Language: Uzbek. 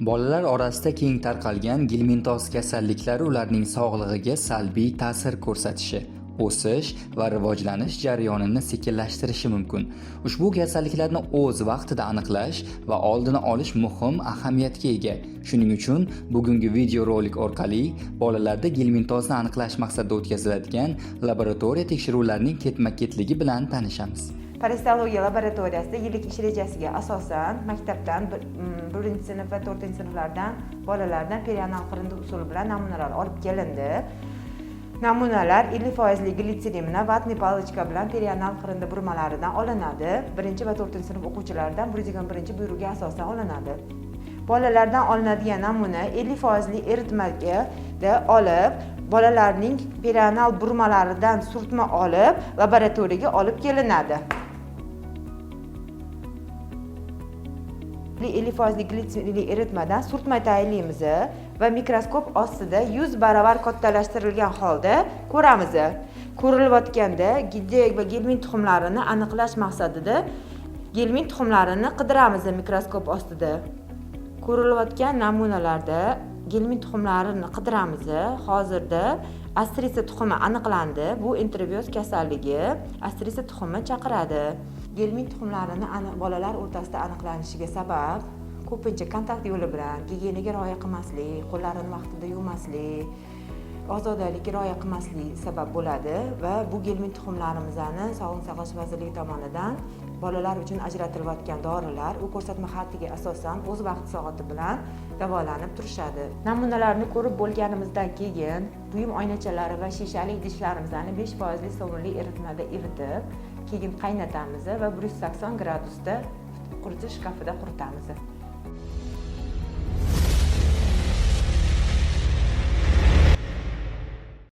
Bolalar orasida keng tarqalgan gelmintoz kasalliklari ularning sog'lig'iga salbiy ta'sir ko'rsatishi, o'sish va rivojlanish jarayonini sekinlashtirishi mumkin. Ushbu kasalliklarni o'z vaqtida aniqlash va oldini olish muhim ahamiyatga ega. Shuning uchun bugungi videorolik orqali bolalarda gelmintozni aniqlash maqsadida o'tkaziladigan laboratoriya tekshiruvlarining ketma-ketligi bilan tanishamiz. Parasitologiya laboratoriyasida yillik ish rejasiga asosan maktabdan birinchi sinf va to'rtinchi sinflardan bolalardan perianal qirindi usuli bilan namunalar olib kelindi. Namunalar 50 foizli glitserin bilan ватный палочка bilan perianal qirindi burmalaridan olinadi. Birinchi va to'rtinchi sinf o'quvchilaridan 121 buyrug'iga asosan olinadi. Bolalardan olinadigan namuna 50 foizli eritmaga olib, bolalarning perianal burmalaridan surtma olib, laboratoriyaga olib kelinadi. 50 foizli glitserinli eritmadan surtma tayinlaymiz va mikroskop ostida 100 baravar kattalashtirilgan holda ko'ramiz. Ko'rilayotganda gidek va gelmin tuxumlarini aniqlash maqsadida gelmin tuxumlarini qidiramiz mikroskop ostida. Ko'rilayotgan namunalarda gelmin tuxumlarini qidiramiz. Hozirda astrisa tuxumi aniqlandi. Bu enterobioz kasalligi astrisa tuxumi chaqiradi. Gelmin tuxumlarini bolalar o'rtasida aniqlanishiga sabab ko'pincha kontakt yo'li bilan, gigiyenaga rioya qilmaslik, qo'llarini vaqtida yuvmaslik, ozodalikka rioya qilmaslik sabab bo'ladi va bu gelmin tuxumlarimizni Sog'liqni saqlash vazirligi tomonidan bolalar uchun ajratilayotgan dorilar u ko'rsatma xatiga asosan o'z vaqti soati bilan davolanib turishadi. Namunalarni ko'rib bo'lganimizdan keyin buyum oynachalari va shishali idishlarimizni 5 foizli sovunli eritmada ivitib, keyin qaynatamiz va 180 gradusda quritish shkafida quritamiz.